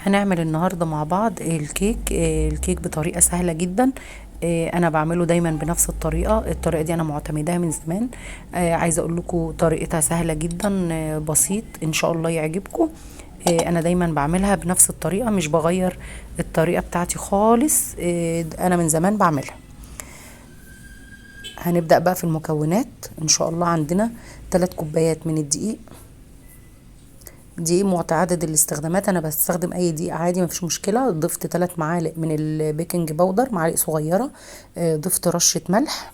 هنعمل النهاردة مع بعض الكيك، الكيك بطريقة سهلة جدا. انا بعمله دايما بنفس الطريقة، الطريقة دي انا معتمداها من زمان. عايزة اقول لكم طريقتها سهلة جدا، بسيط، ان شاء الله يعجبكم. انا دايما بعملها بنفس الطريقة، مش بغير الطريقة بتاعتي خالص، انا من زمان بعملها. هنبدأ بقى في المكونات ان شاء الله. عندنا 3 كوبايات من الدقيق، دقيق متعدد الاستخدامات، انا بستخدم اي دقيق عادي مفيش مشكلة. ضفت 3 معالق من البيكنج باودر، معالق صغيرة، ضفت رشة ملح.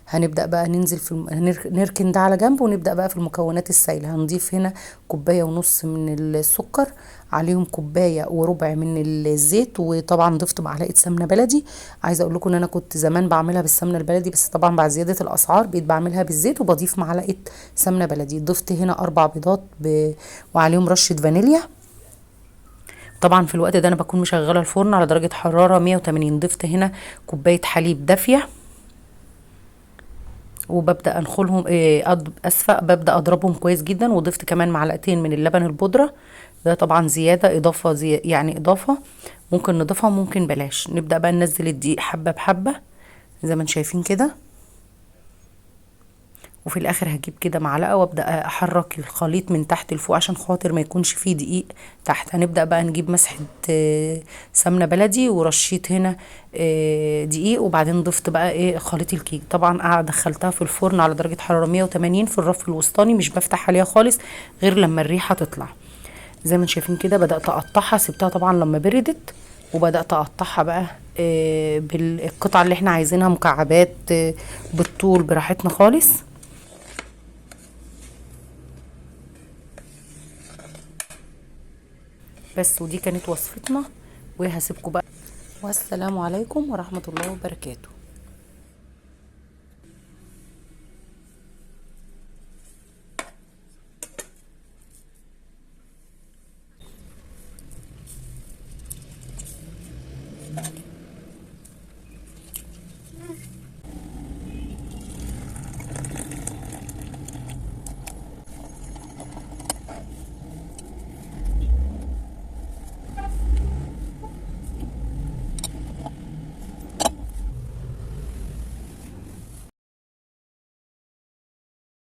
هنبدأ بقى ننزل في نركن ده على جنب، ونبدأ بقى في المكونات السائلة. هنضيف هنا كوباية ونص من السكر، عليهم كوباية وربع من الزيت، وطبعا ضفت معلقة سمنة بلدي. عايزة اقول لكم ان انا كنت زمان بعملها بالسمنة البلدي، بس طبعا بعد زيادة الاسعار بقيت بعملها بالزيت وبضيف معلقة سمنة بلدي. ضفت هنا 4 بيضات وعليهم رشة فانيليا. طبعا في الوقت ده انا بكون مشغلة الفرن على درجة حرارة 180. ضفت هنا كوباية حليب دافية، وببدأ أنخلهم، أسفة، ببدأ أضربهم كويس جدا. وضفت كمان معلقتين من اللبن البودرة، ده طبعا زيادة، إضافة زي يعني إضافة ممكن نضيفها وممكن بلاش. نبدأ بقى ننزل الدقيق حبة بحبة زي ما انتم شايفين كده، وفي الآخر هجيب كده معلقة وأبدأ أحرك الخليط من تحت لفوق عشان خاطر ما يكونش فيه دقيق تحت. هنبدأ بقى نجيب مسحة، سمنة بلدي، ورشيت هنا، دقيق، وبعدين ضفت بقى خليط الكيك. طبعا دخلتها في الفرن على درجة حرارة 180 في الرف الوسطاني، مش بفتح عليها خالص غير لما الريحة تطلع. زي ما انتم شايفين كده بدأت أقطعها، سبتها طبعا لما بردت وبدأت أقطعها بقى، بالقطع اللي احنا عايزينها، مكعبات، بالطول براحتنا خالص. بس ودي كانت وصفتنا، وهسيبكم بقى، والسلام عليكم ورحمة الله وبركاته.